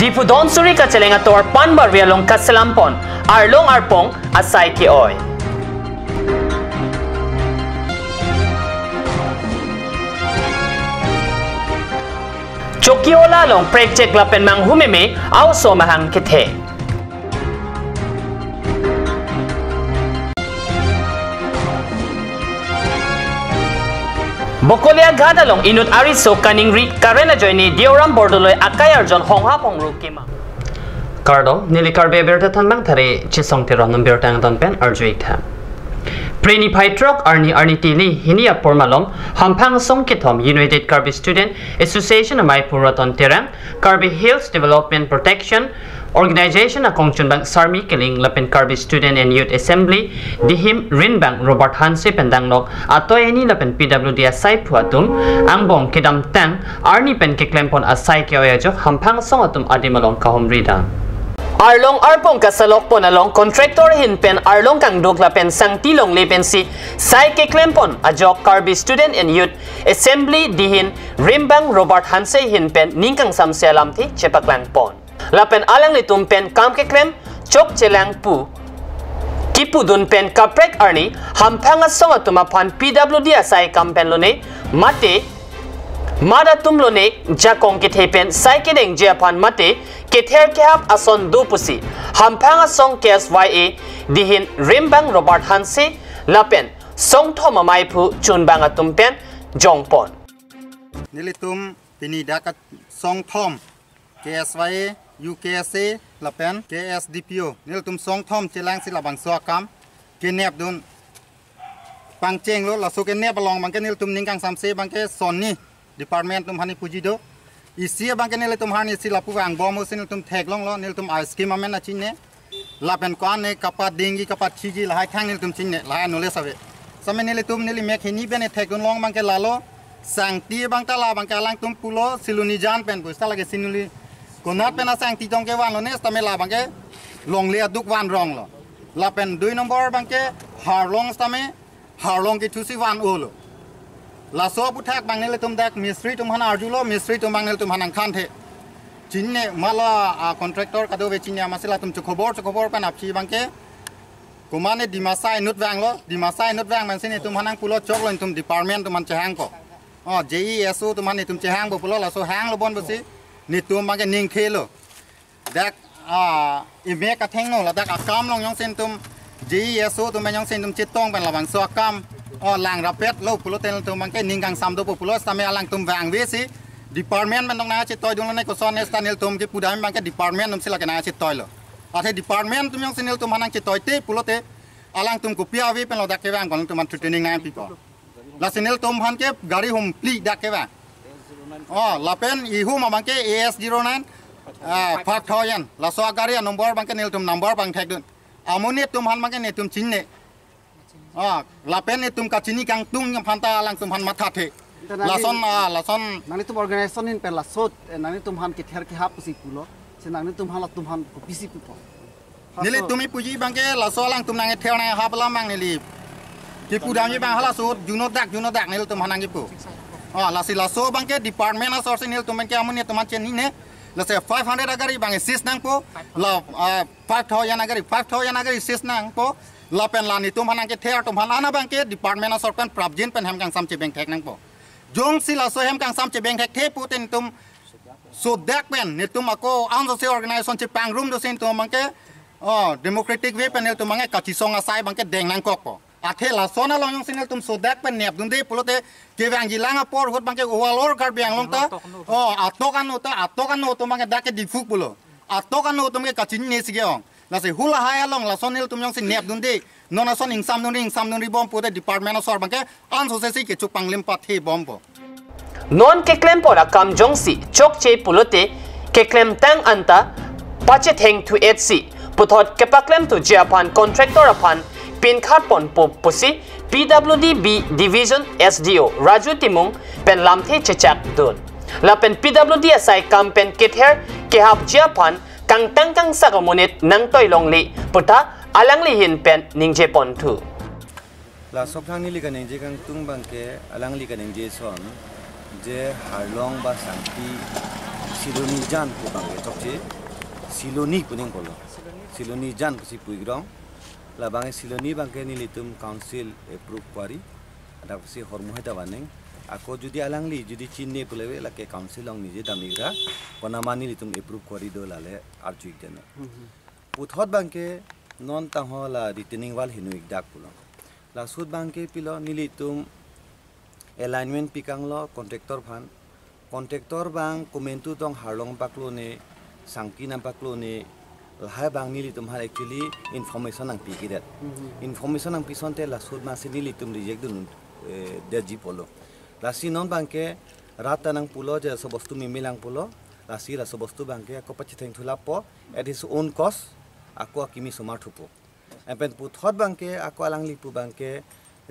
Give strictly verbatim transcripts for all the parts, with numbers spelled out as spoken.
Diphu Dhansiri kacheleng ator Panbari along kaselam pon arlong arpong asai ke-oi. Chokiola along prekchek lapen manghumeme a-oso mahang kethe. Bokolia Ghat along inut ariso kaningri current ajoine Deoram Bordoloi akai arjon hongha hongru kemang. Kardom, neli Karbi abirta thanbang thari Chesong Teron, non birta angton pen arju-ik tha. Phre niphai throk arni arni tili hini apor malom hamphang asong kethom United Karbi Student Association amei aphu Ratan Terang, Karbi Hills Development Protection Organization akongchunbang Sarmi Killing lapen Karbi Student and Youth Assembly Dihim Rinbang Robert Hanse pen danglok atoi ani lapen P W D asai phu atum angbong kedamtang arni pen keklem pon asai ke-oi ajok hamphang asong atum adim along kahumri dam. Arlong arpong kasalok pon along contractor ahin pen arlong kangduk lapen sangti longle pensi sai keklem pon ajok Karbi Student and Youth Assembly Dihim Rinbang Robert Hanse ahin pen ning kangsamse alamthe chepaklang pon. Lapen alanglitum pen kam keklem chokchelang pu kipudun pen kaprek arni hamphang asong atum aphan P W D asai kam pen lone mate mat atum lone jakong kethe pen sai kedengji aphan mate kether kehap ason do pusi hamphang asong K S Y A Dihim Rinbang Robert Hanse lapen songthom amei aphu chunbang atum pen jongpon. Nelitum pini dak songthom K S Y A, U K S A, lapen K S D P O. Nelitum songthom chelangsi labangso akam kenepdun pangchenglo, laso kenep along abangke nelitum ning kangsamse abangke sonni department atum hani puji do. Isi abangke nelitum hani isi lapu vangbom pusi nelitum theklonglo, nelitum a-scheme amen achinine. Lapen ko-an ne kapadingji kapathiji lahai thang nelitum chinine, lahai anole save. Same nelitum neli mek hini pen ne thekdun long abangke lalo sangti abang ta la abangke alangtum pulo Silonijan pen pu, seta lake Sinuli konat pen asangti tong kevanlo ne, seta me la abangke longle aduk van ronglo. Lapen dui nombor abangke harlong seta me harlong kethusi van-olo. Laso aputhak abang nelitum dak mistri atum aphan arjulo, mistri atum abang nelitum aphan nangkhanthe. Chinine mala a-contractor kadokave chinine amatsi latum chokhobor chokhobor pen aphi abangke komatne Dimasa inut vanglo, Dimasa inut vang mansi netum aphan nangpulo choklo netum department atum aphan chehangpo. O, J E S O atum aphan netum chehangpo pulo, laso hanglo bon pusi netum abangke ningthelo. Dak, ah, ime kathengno ladak akam along jongsi netum J E S O atum jongsi netum chetong pen labangso akam, o, lang rapetlo pulote netum abangke ning kangsam dopo pulo, seta me alangtum vangvesi department pen tong nangchetoidunlo ne, koson ne seta nelitum kepudam abangke department atumsi lake nangchetoilo. Athe department atum jongsi nelitum aphan nangchetoite pulote alangtum kopi ave penlo dak kevang ko, nelitum aphan threatening nangpipo. Lasi nelitum aphan ke gari hum phli dak kevang. O, lapen ihum abangke A S zero nine, ah, five thousand. Laso agari a-number abangke nelitum number abang thekdun. Amonit atum aphan abangke netum chinine. O, lapen netum kachini kangtung aphan ta alangtum aphan mathathe. Ita nangli- Lason, ah, lason. Nanglitum organization ahin pen laso, eh, nanglitum aphan kether kehap pusi pulo. Si nanglitum aphan latum aphan kopisi pupo. Nelitum ipuji abangke laso alangtum nangther nanghap alam abang neli kipudamji abang halaso juno dak, juno dak nelitum aphan nangkipu. O, lasi laso abangke department asorsi nelitum abangke amonit atum aphan chinine. Lasi five hundred agari abang seize nangpo. La, ah, five thousand agari, five thousand agari seize nangpo. Lapen la netum aphan nangkether atum aphan ana abangke department asor pen prapjin pen hem kangsam chebeng thek nangpo. Jongsi laso hem kangsam chebeng thekthe pute netum sodak pen, netum ako anso se organization chepangrum dosi netum abangke, o, democratic way pen netum abangke kachisong asai abangke deng nangkokpo. Athe lason along jongsi nelitum sodak pen nepdunde pulote kevangji lang apor ahut abangke whole Karbi Anglong ta, o, atok ano ta, atok ano atum abangke dak ke Diphu pulo. Atok ano atum ke kachinine si ke-ong. Lasi hu lahai along lason nelitum jongsi nepdunde, non ason ingsamdunri, ingsamdunri bom pute department asor abangke anso sesi kechupanglim pathe bompo. Non keklem pon akam jongsi chokche pulote keklemtang anta pachetheng thu etsi puthot kepaklem thuji aphan contractor aphan pinkhat ponpo pusi P W D B Division S D O Raju Timung pen lamthe chechakdun. Lapen P W D asai kam pen kether kehapji aphan kangtang kangsak amonit nangtoi longle puta alangli ahin pen ningje ponthu. Laso aphrang neli kaningje kangtung abangke alangli kaningje ason je harlong ba sangti Silonijan pu abangke chokche, Siloni pu nangpulo. Silonijan pusi pu-ik rong. Labang Siloni abangke nelitum council approve quarry. Adapsi hormu heta vaneng. Ako jodi alangli jodi chinine pule lake council along nije dam-ikra. Konama nelitum approve quarry do lale arju-ik dene. Puthot abangke non tangho la retaining wall heno-ik dak pulo. Laso ahut abangke pilo nelitum alignment pi-ikanglo contractor aphan. Contractor abang komantu tong harlong paklo ne, sangki nangpaklo ne, lahai abang nelitum aphan actually information nangpi-ikdet. Information nangpi asonte laso ahut masi nelitum reject dun, eh, detji pulo. Lasi non abangke rat ta nangpulo je laso bostu memelang pulo. Lasi laso bostu abangke ako pachetheng thulappo at his own cost, ako akimi somar thupo. Lapen puthot abangke ako alangli pu abangke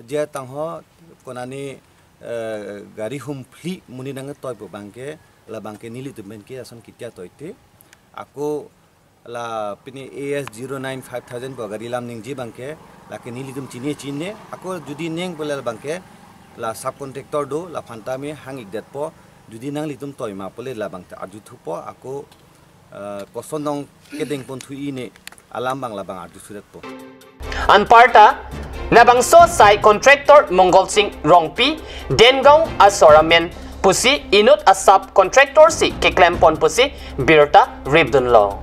je tangho konane, eh, gari humphli monit nangtoi pu abangke, labangke nelitum pen ke ason kitia toite. Ako la pini A S zero nine five thousand pu gari alam ningje abangke, lake nelitum chinine chinine. Ako jodi ning pule labangke la subcontractor do, laphan ta me hang-ikdetpo. Jodi nanglitum toima pule labangta arju thupo, ako eh, koson nong kedeng pon thu-i ne alam abang labang arju sudetpo. Anparta labangso asai contractor Mongol Sing Rongpi, Dengaon asor amen pusi inut a-subcontractor si keklem pon pusi birta ripdunlo.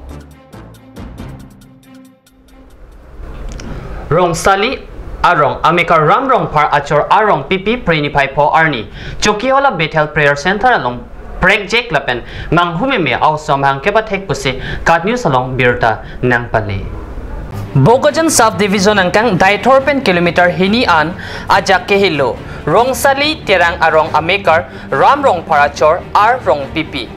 Rongsali arong amekar Ram Rongphar achor arong pipi Phre niphai pho arni Chokihola Bethel Prayer Center along prekjek lapen manghu meme a-oso amahang kepathek pusi KAT News along birta nangpale. Bokajan Sub Division angkang Deithor pen kilometer hini an ajak kehelo Rongsali Terang arong amekar Ram Rongphar achor arong pipi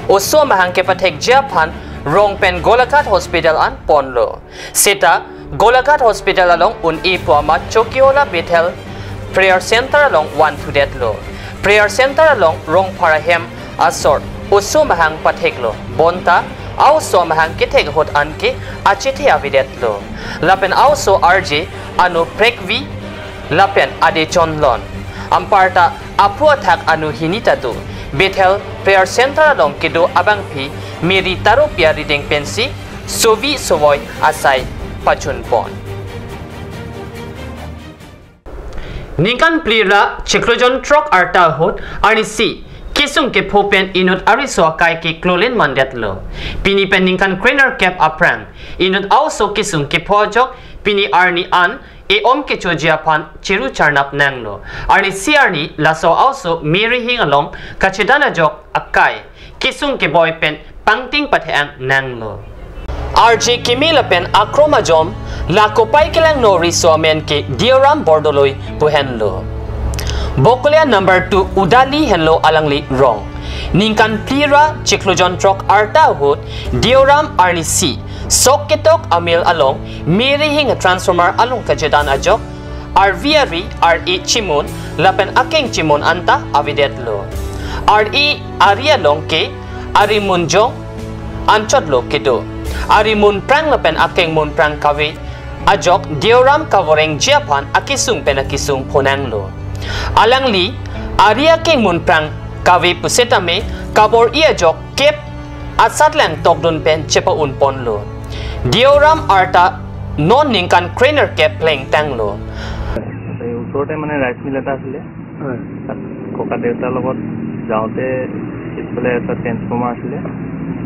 oso amahang kepathekji aphan rong pen Golaghat Hospital an ponlo. Seta Golaghat Hospital along un-e pu amat Chokihola Bethel Prayer Center along vanthudetlo. Prayer Center along Rongphar ahem asor oso amahang patheklo. Bonta a-oso amahang kethek ahut anke achethe avedetlo. Lapen a-oso arje ano prekvi lapen ade chonlon. Anparta aphu athak ano hini ta do. Bethel Prayer Center along kedo abangpi Mary Taropi arideng pensi sovi sovoi asai pachunpon. Ningkan phli ra chiklo jon throk arta ahut arnisi kesung kepho pen inut ariso akai keklolen mandetlo. Pini pen ningkan krenerkep aphrang inut a-oso kesung kepho ajok pini arni an e-om kechoji aphan chiru charnap nanglo. Arnisi arni laso a-oso Mary Hing along kachedan ajok akai kesung keboi pen pangting pathe-ang nanglo. Arje keme lapen akrom ajom la kopai kelangno riso amen ke Deoram Bordoloi pu henlo. Bokolia number two Udali henlo alangli rong. Ningkan phli ra chiklo jon throk arta ahut Deoram arnisi sok ketok amil along Mary Hing transformer along kachedan ajok arvi ari, ari chimun lapen akeng chimun anta avedetlo. Ari ari along ke ari munjong anchotlo kedo. Ari munphrang lapen akeng munphrang kave ajok Deoram kavorengji aphan akesung pen akesung phonanglo. Alangli ari akeng munphrang kave pusetame kabor-i ajok kep asatlang tokdun pen chepa-un ponlo. Deoram arta non ningkan krenerkep plengtanglo. এই ওচৰতে মানে rice mill এটা আছিলে। হয়। তাত ককা দেউতাৰ লগত যাওঁতে পিছফালে এটা ট্ৰেন্সফৰ্মাৰ আছিলে।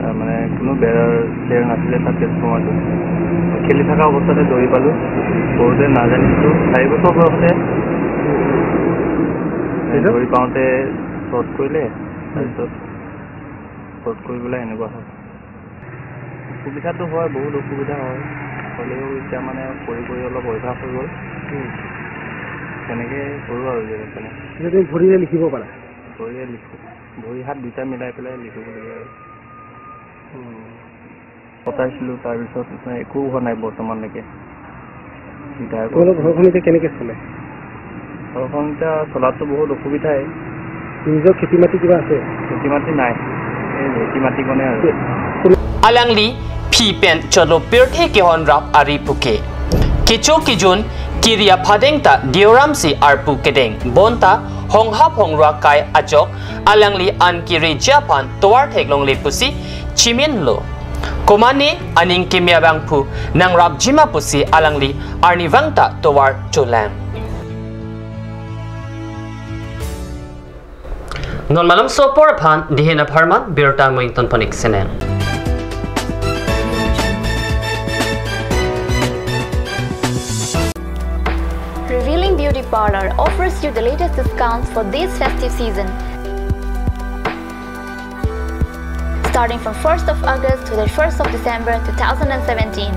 আহ, মানে কোনো বেৰ চেৰ নাছিলে তাত ট্ৰেন্সফৰ্মাৰটো। খেলি থকা অৱস্থাতে দৌৰি পালোঁ। সৰুতে নাজানিছিলোঁ। চাৰি বছৰ বয়সতে দৌৰি পাওঁতে শ্বৰ্ট কৰিলে। তাৰপিছত শ্বৰ্ট কৰি পেলাই এনেকুৱা হ'ল। অসুবিধাটো হয়, বহুত অসুবিধা হয়। হ'লেও এতিয়া মানে কৰি কৰি অলপ অভ্যাস হৈ গ'ল। উম। তেনেকে কৰোঁ আৰু যেনে তেনে। এতিয়া তুমি ভৰিৰে লিখিব পাৰা? ভৰিৰে লিখোঁ। ভৰি হাত দুইটা মিলাই পেলাই লিখিবলগীয়া হয়। উম। কটাইছিলোঁ, তাৰপিছত মানে একো হোৱা নাই বৰ্তমানলৈকে। ৰিটায়াৰ তোমালোকৰ কৰিছোঁ। ঘৰখন এতিয়া কেনেকে চলে? ঘৰখন এতিয়া চলাতো বহুত অসুবিধাই। নিজৰ খেতি মাটি কিবা আছে? খেতি মাটি নাই, এই ভেটি মাটিকণে আৰু। কি-, কোন- Alangli phi pen cholo pirthe kehon rap ari puke. Kecho kejun Kiri aphadeng ta diyoramsi arpu kedeng, bonta honghap hongrua kai ajok alangli an kiriji aphan tovar theklongle pusi chiminlo. Komane aning keme abangphu nangrapjima pusi alangli arnivang ta tovar cholang. Non malomso apor aphan dihin apharman birta moing tonponik senen. Revealing Beauty Parlor offers you the latest discounts for this festive season. Starting from first of August to the first of December two thousand and seventeen.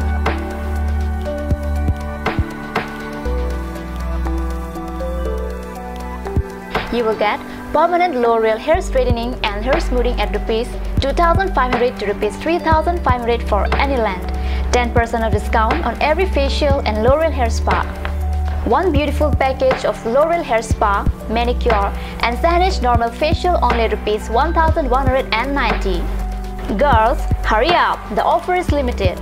You will get permanent L'Oreal hair straightening and hair smoothing at rupees two thousand five hundred to rupees three thousand five hundred for any length. Ten percent of discount on every facial and L'Oreal hair spa. One beautiful package of L'Oreal hair spa, manicure, and Saneesh normal facial only rupees one thousand one hundred and ninety. Girls, hurry up, the offer is limited.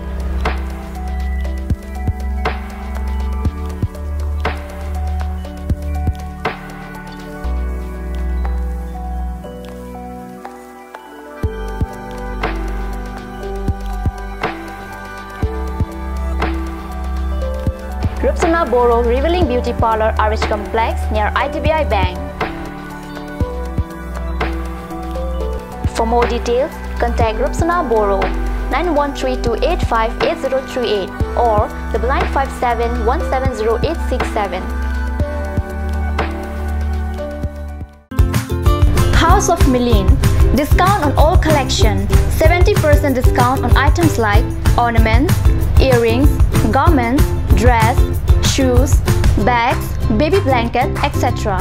Rupsona Boro Revealing Beauty Parlor, R H Complex, near I D B I Bank. For more details, contact Rupsona Boro, nine one three two eight five eight zero three eight or double nine five seven one seven zero eight six seven. House of Mileen. Discount on all collection. Seventy percent discount on items like ornaments, earrings, garments, dress, shoes, bags, baby blanket, et cetera.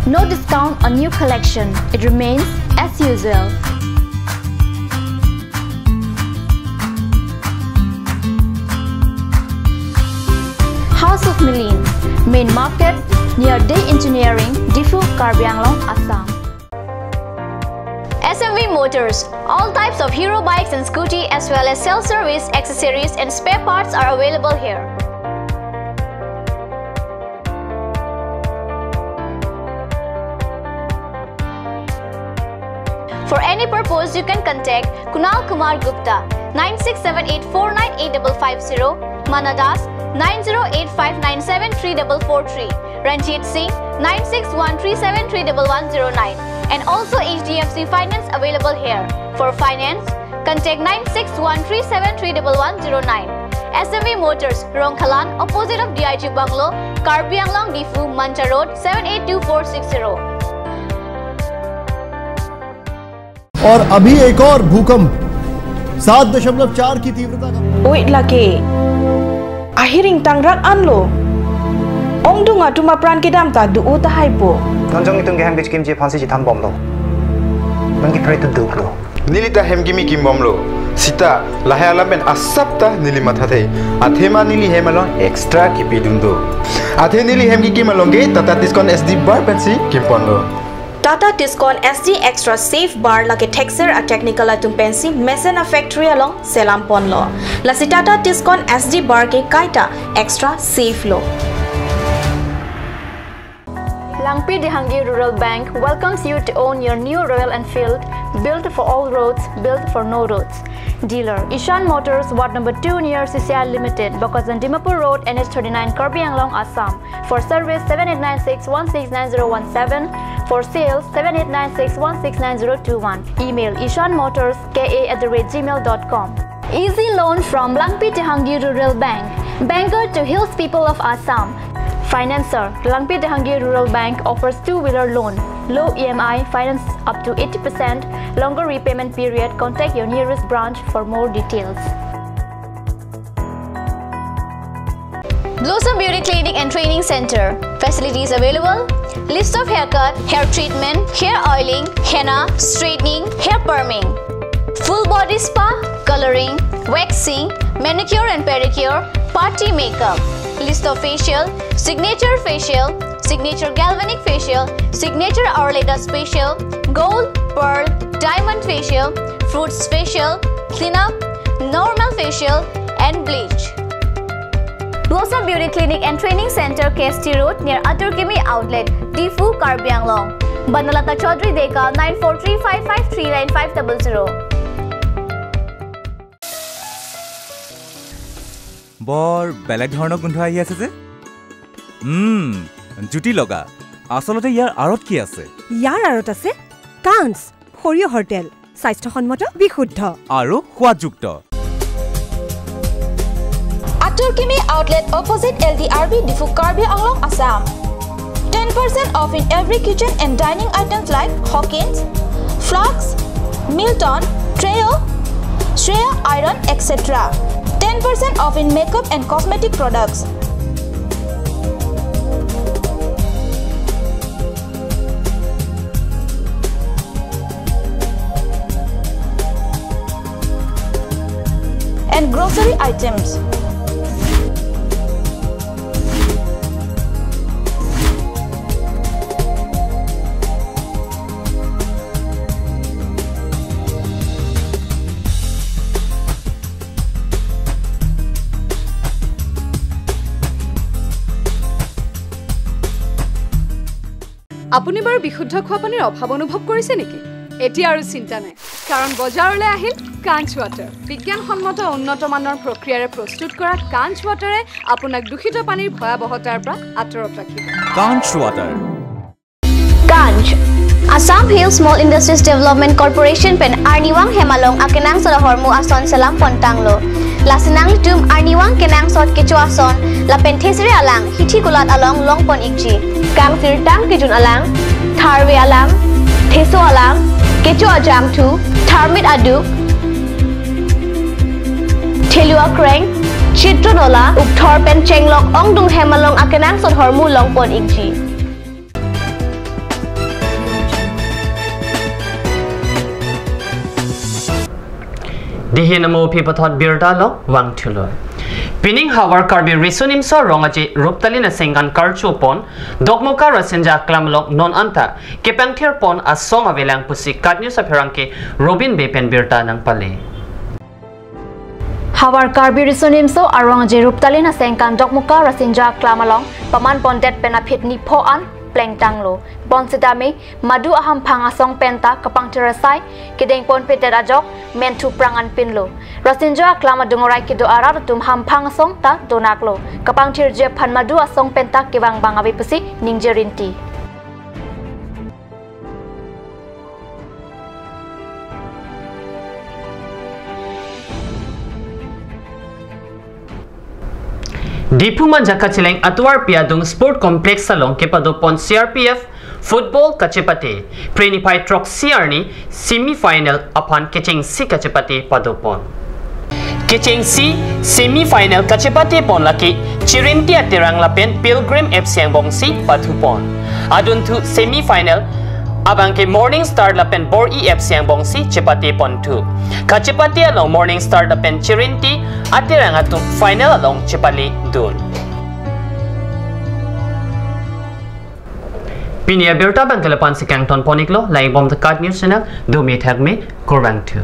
No discount on new collection. It remains as usual. House of Mileen, Main Market, near Dey Engineering, Diphu, Karbi Anglong, Assam. S M V Motors. All types of Hero bikes and scooty, as well as self-service accessories and spare parts, are available here. For any purpose, you can contact Kunal Kumar Gupta, nine six seven eight four nine eight double five zero, Mana Das, nine zero eight five nine seven three double four three, Ranjit Singh, nine six one three seven three double one zero nine, and also H D F C Finance available here. For finance, contact nine six one three seven three double one zero nine. S M V Motors, Rongkhalan, opposite of D I G Bungalow, Karbi Anglong, Diphu, Mancha Road, seven eight two four six zero. और अभी एक और भूकंप सात दशमलव चार की तीव्रता का। Oi lake. Ahiring tangrak anlo. Ongdung atum apran kedam ta do-o tahai po. Non jong itum kehem kechikimji aphansi chethan bomlo. Non kephere tu duklo. Neli ta hem kimi kim bomlo. Sita lahai alam pen asap ta neli mathathe. Athema neli hem along extra kipidun do. Athe neli hem kikim along ke Tata Tiscon S D bar pensi kimponlo. Tata Tiscon S D Extra Safe Bar lake thekser a-technical atum pensi mesen a-factory along selam ponlo. Lasi Tata Tiscon S D bar ke kaita extra safe lo. Langpi Dehangi Rural Bank welcomes you to own your new Royal Enfield, built for all roads, built for no roads. Dealer, Ishan Motors, Ward number two near C C I Limited, Bokajan Dimapur Road, N H thirty-nine, Karbi Anglong, Assam. For service, seven eight nine six one six nine zero one seven. For sales, seven eight nine six one six nine zero two one. Email ishanmotorska at the rate gmail dot com. Easy loan from Langpi Dehangi Rural Bank. Banker to hills people of Assam. Financer, Langpi Dehangi Rural Bank offers two-wheeler loan, low E M I, finance up to eighty percent, longer repayment period. Contact your nearest branch for more details. Blossom Beauty Clinic and Training Center. Facilities available: list of haircut, hair treatment, hair oiling, henna, straightening, hair perming, full body spa, coloring, waxing, manicure and pedicure, party makeup, listo facial, signature facial, signature galvanic facial, signature hourglass facial, gold, pearl, diamond facial, fruits facial, cleanup, normal facial, and bleach. Blossom Beauty Clinic and Training Center, K S T Road, near Atur Kimi Outlet, Diphu, Karbi Anglong. Banalata Chaudhary Deka, nine four three five five three nine five double zero. বৰ বেলেগ ধৰণৰ গোন্ধ আহি আছে যে। উম, জুতি লগা। আচলতে ইয়াৰ আঁৰত কি আছে? ইয়াৰ আঁৰত আছে কাঞ্চ, সৰিয়হৰ তেল, স্বাস্থ্যসন্মত, বিশুদ্ধ। আৰু সোৱাদযুক্ত। Atur Kimi Outlet, opposite L D R B, Diphu, Karbi Anglong, Assam. Ten percent off in every kitchen and dining items like Hawkins, Flask, Milton, Treo, Shreya Iron, et cetera. Ten percent off in makeup and cosmetic products. And grocery items. আপুনি বাৰু বিশুদ্ধ খোৱা পানীৰ অভাৱ অনুভৱ কৰিছে নেকি? এতিয়া আৰু চিন্তা নাই, কাৰণ বজাৰলৈ আহিল কাঞ্চ ৱাটাৰ। বিজ্ঞানসন্মত উন্নত মানৰ প্ৰক্ৰিয়াৰে প্ৰস্তুত কৰা কাঞ্চ ৱাটাৰে আপোনাক দূষিত পানীৰ ভয়াৱহতাৰ পৰা আঁতৰত ৰাখিব। কাঞ্চ water. Kanch, Assam Hill Small Industries Development Corporation pen arnivang hem along akenangsot ahormu ason selam pontanglo. Lasi nanglitum arnivang kenangsot kecho ason lapen thesere alang hithi kulat along longpon ikji. Kangsirtang kejun alang, tharve alang, theso alang, kecho ajangthu, tharmit aduk, thelu akreng, chitro nola, ukthor pen chenglok ongdung hem along akenangsot ahormu longpon ikji. Dihin amo pi pathot birta along vangthulo. Pining havar Karbi Riso Nimso Rong Aje Ruptalin Asengkan karchopon Dokmoka Rasinja Aklam along non anta kepangthirpon asong avelang pusi KAT News apherangke Robin Bey pen birta nangpale. Havar Karbi Riso Nimso Arong Aje Ruptalin Asengkan Dokmoka Rasinja Aklam along paman pondet pen aphi nipho an plengtanglo. Bonsitame madu ahamphang asong penta kapangthir asai kedengpon pedet ajok menthu prang anpinlo. Rasinja Aklam adung arai kedo arat atum hamphang asong ta donaklo. Kapangthirji aphan madu asong penta kevang bang ave pusi ningje rinti. Diphu Manjaka Chileng Atuarpi adung Sport Complex along kepadopon C R P F football kachepate, Phre niphai throksi arni semi final aphan kechengsi kachepate padopon. Kechengsi semi final kachepatepon lake Chirinti Aterang lapen Pilgrim F C angbongsi pathupon. Adunthu semi final abangke Morning Star lapen Bor-i F C angbongsi chepateponthu. Kachepate along Morning Star lapen Chirinti Aterang atum final along chepaledun. Pini abirta abangke lapu-ansi kangtonpon iklo, langbom the KAT News channel, domi thakmi, kurvangthu.